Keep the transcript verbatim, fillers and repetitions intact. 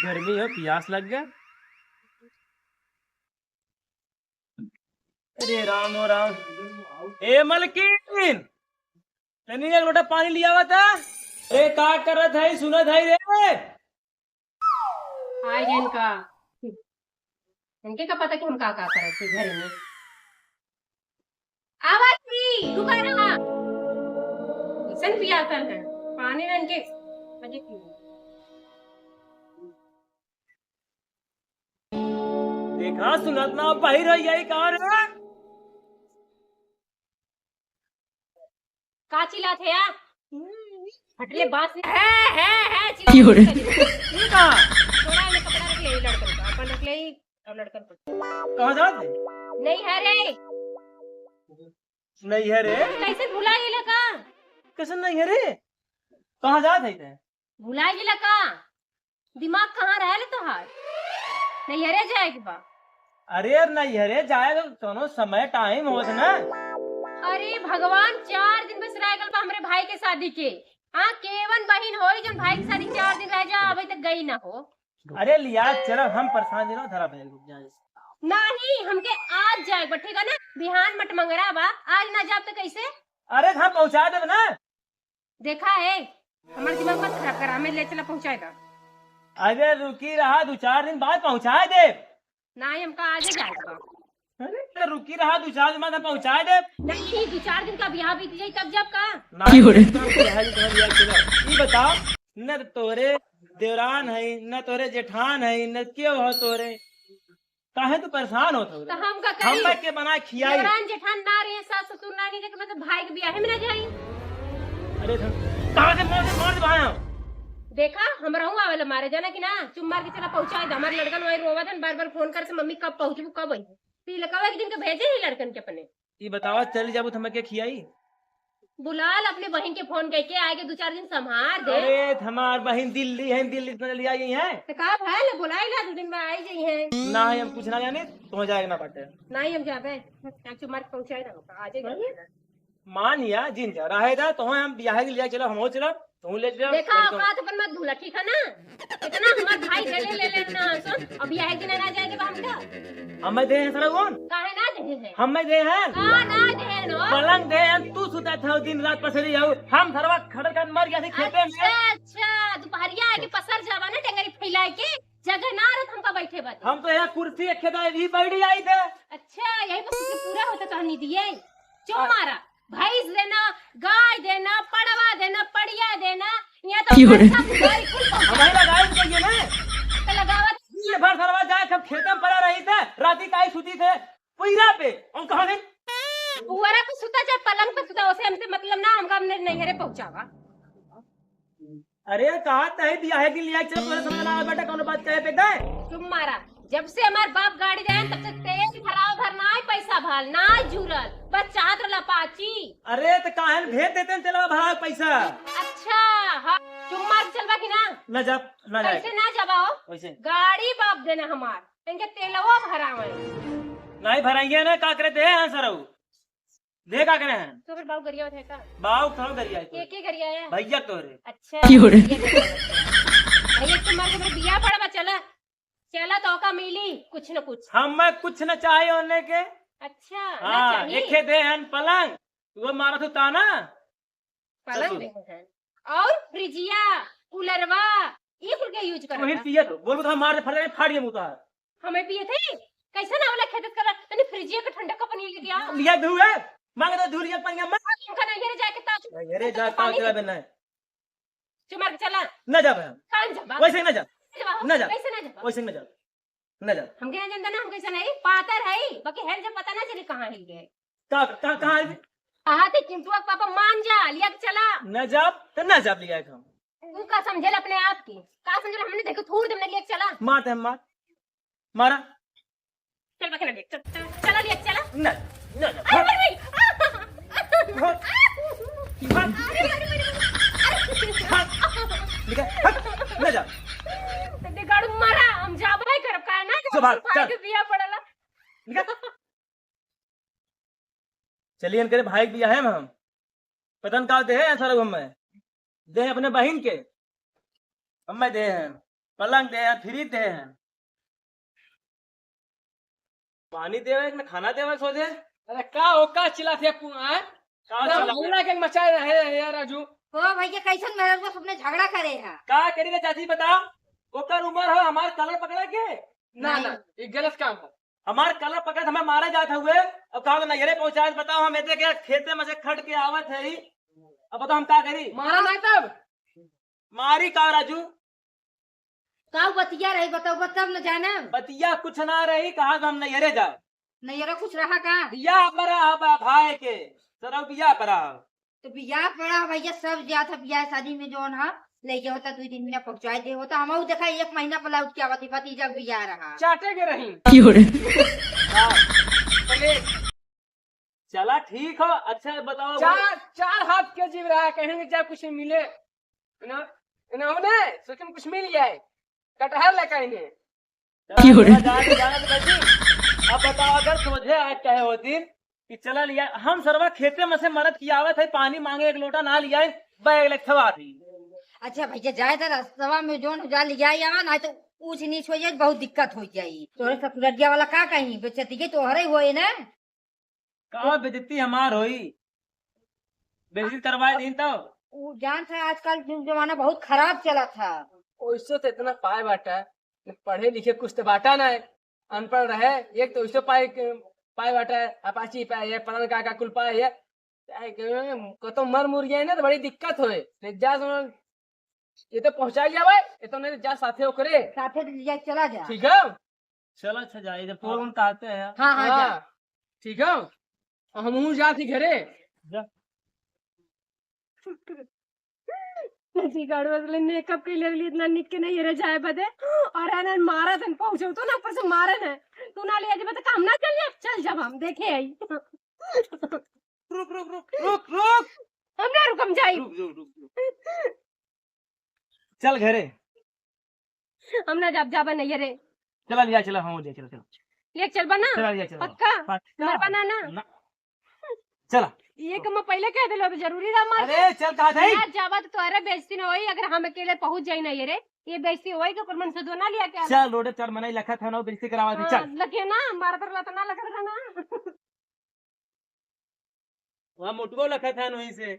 गर्मी हो, पियास लग गया। अरे राम हो राम। ए मलकिन, तनी एक लोटा पानी लियावा ता। ए, का करत है, सुनत है रे? आए गए इनका। इनके का पता कि हम का, का करत थी घर में। आवाज दी, रुका रहा। कैसन पियासल है। पानी में इनके मजे की। देखा, सुनत ना, बाहर आई, आई कहाँ रे? का चिल्लात है आप? फटले बांस ने, है, है, है, चिल्लात क्यों रे? है। ये का? थोड़ा में कपड़ा रख ले, ये लड़कन का, अपन रख ले, और लड़कन का। कहाँ जात है? नहीं है रे। नहीं है रे। कैसे भुला गेला का? कैसे नहीं है रे? कहाँ जात है ते? भुला गेला का? दिमाग कहाँ रहेला तोहार? नैहरे जाए के बा। अरे नैहरे जाए के कौनो समय टाइम होत ना। अरे भगवान, चार दिन बस रह गल बा हमरे भाई के शादी के। हाँ, केवन बहिन होई जौन भाई के शादी चार दिन रह जा, अबे तक गई ना हो। अरे लिया चल, हम परेशान दिन धरा बैल रुक जाए। नहीं, हमके आज जाए के बा, ठीक है ना? बिहान मटमंगरा बा, आज ना जाब तो कैसे? अरे हम पहुँचा देब ना। देखा है, हमार दिमाग मत खराब करा, हमें ले चला पहुँचाए दा। अरे रुकी रहा, दो चार दिन बाद पहुँचाए देब। नहीं, हमका आज ही जाए के बा। अरे तो रुकी रहा, दो चार दिन बाद हम पहुँचाए देब। नहीं, दो चार दिन का बियाह बीत जाई तब जब का? नहीं, तो बियाह ही तुम्हारी याद चला। ई बताओ, न तो तोरे देवरान है, न तोरे जेठान है, न क्यों हो तोरे? काहे तू परेशान होत हो? तो हम का करी? हम के बना खियाई। देवरान जेठान ना रहे, सास ससुर ना रहे, तो मतलब भाई के बियाह में ना जाई। अरे धन, कहाँ से मार दे, मार दे भाई हम। देखा, हम रहूँ आवेला मारे, जाना कि ना, चुप मार के चला पहुँचाए दे। हमारे लड़कन वही रोवत हन, बार बार फोन करते, "मम्मी कब पहुँचबू, कब अइबू?" तिलकवा एक दिन के भेजे ही लड़कन के अपने। ई बतावा, चल जाबू तो हमें के खियाई? बुला ल अपने बहिन के फोन करके, आए के दो चार दिन संभार दे। अरे, हमार बहिन दिल्ली है, दिल्ली से लिया गई है। तो का भइल, बुलाई ला, दो दिन में आई गई है। ना है, हम कुछ ना जाने, तो जाएगा ना बाटे। नहीं, हम जाबे, हम चुप मार के पहुंचाए ना, आ जाएगा। मान या, जिन जा, रहे दा, तो हम बियाह के लिया चला, हम हो चला। तू ले जा, देखा, लड़का। औकात अपन मत भूला, ठीक है ना? इतना हमार भाई गले ले लेना, सुन, अब यही दिन ना जाएंगे हम क्या? हमें दे हैं सरगुन? काहे ना दे हैं? हमें दे हैं? का ना दे हैं, नो? पलंग दे हैं, तू सुता था दिन रात पसरी जाऊ, हम सरवा खड़र कर मर गया थे खेते में। अच्छा, अच्छा, दोपहरिया आके पसर जावा ना, टंगरी फैलाए के, जगह ना रहत हमका बैठे बाटे। हम तो यहाँ कुर्सी एक खेता भी बैठ जाई थे। अच्छा, यही पर पूरा होता कहानी दिए, चुप मारा। भैंस देना, गाय देना, पड़वा देना, पड़िया देना, यहाँ तो क्यों रे? सब गाय कुल पहुंचा। हमारे लगाए चाहिए ना। तो लगावत ये भर सरवा जाए, सब खेते में पड़ा रही थे, राती काहे सुती थे, पुअरा पे, हम कहाँ गए? पुअरा पे सुता चाहे पलंग पे सुता, उसे हमसे मतलब ना, हमका हमने नैहरे पहुंचावा। अरे, कहा तही बियाहे दिन लिया चल, तोरे समझ ना आवे बेटा, कौनो बात कहे पे दे। चुप मारा, जब से हमार बाप गाड़ी देन, तब से तेल भराव भर ना आए, पैसा भाल ना आए जुरल, बस चाहत रहला पाची। अरे, तो काहे न भेज देते हैं तेलवा भराव पैसा? अच्छा, हाँ, चुप मार के चलबा कि ना? ना जा, ना जाए। कैसे ना जाबा हो? कैसे? गाड़ी बाप देना हमार, इनके तेलवा भरावे। नहीं भराएंगे ना, का करे दे हैं सरऊ? दे का करे हैं? तो फिर बाऊ गरिया है का? बाऊ कहाँ गरिया है? के, के गरिया है? भैया तोरे। अच्छा, क्यों रे? भैया के गरिया है। भैया के मार के मेरे बिया पड़बा, चला। चला तो का मिली, कुछ न कुछ। हम मैं कुछ न चाहे होने के। अच्छा, ना हाँ, चाहिए। एके दे हैं पलंग, वो मारा तू ताना। पलंग ससुर। दे हैं। और फ्रिजिया, कूलरवा, ये कुल के use करता? वही पिए तो, बोलबो तो हम मार दे, फट जाए, फाड़ दे मुंह तो। हमें पिए थे? कैसे ना वाला खेत कर, तनी फ्रिजिया के ठंडा का पानी लेके आ। लिया धुए, मांग दो धुरिया पानी मत। हमका नहीं घरे जाके ता। नहीं घरे जा, पानी का दे। बे नहीं। चुमार के चला। ना जाबे हम। काहे जाबा? वैसे ही ना जा। जाबा? ना जा। कैसे ना जाबा? वैसे ही ना जा। ना जा। हमके ना जानता ना, हम कैसे नहीं, पातर है, बाकी है जब पता ना चले कहाँ हिल गए। का, का, कहाँ है? कहा थे चिंटुआ के पापा मान जा, लिया के चला। ना जाब, तो ना जाब लिया के हम। तू का समझेल अपने आप के? का समझेल? हमने देखो थूर देम ना लिया के चला। मार दे हम मार। मारा। चल बकरा लिया, चल, चल, चला लिया के चला। ना, ना, ना। अरे, अरे, अरे। भाग। भाग। अरे, अरे, अरे, अरे। भाग। निकल, भाग। ना जा। ते गाड़ू मारा, हम जाबे करब का ना? जो भाग, भाई चल। के बिया पड़ला। निकल। चलिए, इनके भाई के बियाहे में हम पता न का दे हैं सारा हमें, दे हैं अपने बहिन के, हमें दे हैं। पलंग दे हैं, फ्रिज दे हैं। पानी देवे कि ना खाना देवे सोझे? अरे का हो, का चिल्लात है पु-, आय? का पूरा चिल्लात है? मोहल्ला के मचाए रहे हैं यार राजू। ओ भैया, कैसन मेहररुआ सबने झगड़ा करे है? का करी रे चाची बताओ? ओकर उम्र हो हमार कलर पकड़ा के? ना, नहीं। ना, ये गलत काम है। हमार कलर पकड़ा, हमें मारा जात हुए। अब कहा नैहरे पहुंचाए, बताओ हम एते के खेते में से खट के आवत है ही। अब बताओ हम का करी? मारा नहीं तब। मारी का राजू? का बतिया रही बताओ, तब न जाना। बतिया कुछ ना रही, कहा हम नैहरे जाओ। नैहरे कुछ रहा का? बियाह पड़ा है बा-, भाई के, सरऊ बियाह पड़ा है। तो बियाह पड़ा भैया, सब जात है बियाह शादी में जौन है, लइके होता दुइ दिन में पहुंचाए दे होता। हमहू देखा एक महीना पर लौट के आवत ही, भतीजा के बियाह रहा। चाटे के रही। की हो रे? हाँ। चले। चला ठीक हो, अच्छा बताओ। चार, चार हाथ के जीव रहा, कहेंगे जा कुछ मिले। ना, ना होने, सोचन कुछ मिल जाए। कटहर ले कहेंगे। चला, की हो रे? चला, जा, जा, जा, जा। अब बताओ, अगर सोझे आज कहे होती कि चला लिया, हम सरवा खेते में से मरद की आवत है, पानी मांगे एक लोटा ना लिया, बैग लेके थवा थी। अच्छा भैया, जाए तो रस्तवा में जोन जा लिया आवा, ना तो ऊंच नीच हो जाए, बहुत दिक्कत हो जाई। तोहरे ससुररिया वाला का कहीं, बेइज्जती तोहरे होए ना। का बेइज्जती हमार होई? बेइज्जती करवाए दिन तो। उ जान था, आजकल जुग जमाना बहुत खराब चला था। ओइसे तो इतना पाए बाटा, पढ़े लिखे कुछ तो बाटा ना है, अनपढ़ रहे, एक तो ओइसे पाए, पाए बाटा, अपाची पाए है, पता ना का, का कुल पाए है। चाहे के, कतो मर मुर जाए ना तो बड़ी दिक्कत होए। नहीं जा सुन, ये तो पहुंचा लिया भाई, ये तो नहीं जा साथे ओकरे। साथे ले जा, चला जा। ठीक है? चलो अच्छा जाए, जब तोर मन कहते हैं। हाँ, हाँ, जा। हाँ। ठीक है? और हमहू जात ही घरे। जा। जी गाड़ू असले मेकअप के लिए इतना निक के नहीं रह जाए बदे। और है ना मारा तन पहुंचो तो ना ऊपर से मारे ना। तू ना ले आज बता काम ना चल ले, चल जब हम देखे आई। रुक, रुक, रुक, रुक, रुक। हम ना रुकम जाई। रुक, रुक, रुक, रुक। चल घरे। हम ना जाब, जाबा नहीं रे। चला लिया, चला, हाँ, लिया, चला, चला। ले चलबा ना? चला लिया, चला। पक्का? पक्का। मरबा ना, ना? ना। चला। ये कम पहले कह देलो तो जरूरी रहा मार। अरे, चल, कहा जाई? यार, जाबा तो तोहरे बेइज्जती ना होई, अगर हम अकेले पहुंच जाई ना ये रे। ये बेइज्जती होई के ओकर मन से दो ना लिया क्या? चल, रोडे चल, मनई लखत है ना, बेइज्जती करावा दे, हाँ, चल। लगे ना, मार पर लत ना लखत है ना। वहाँ मोटको लखत है वहीं से।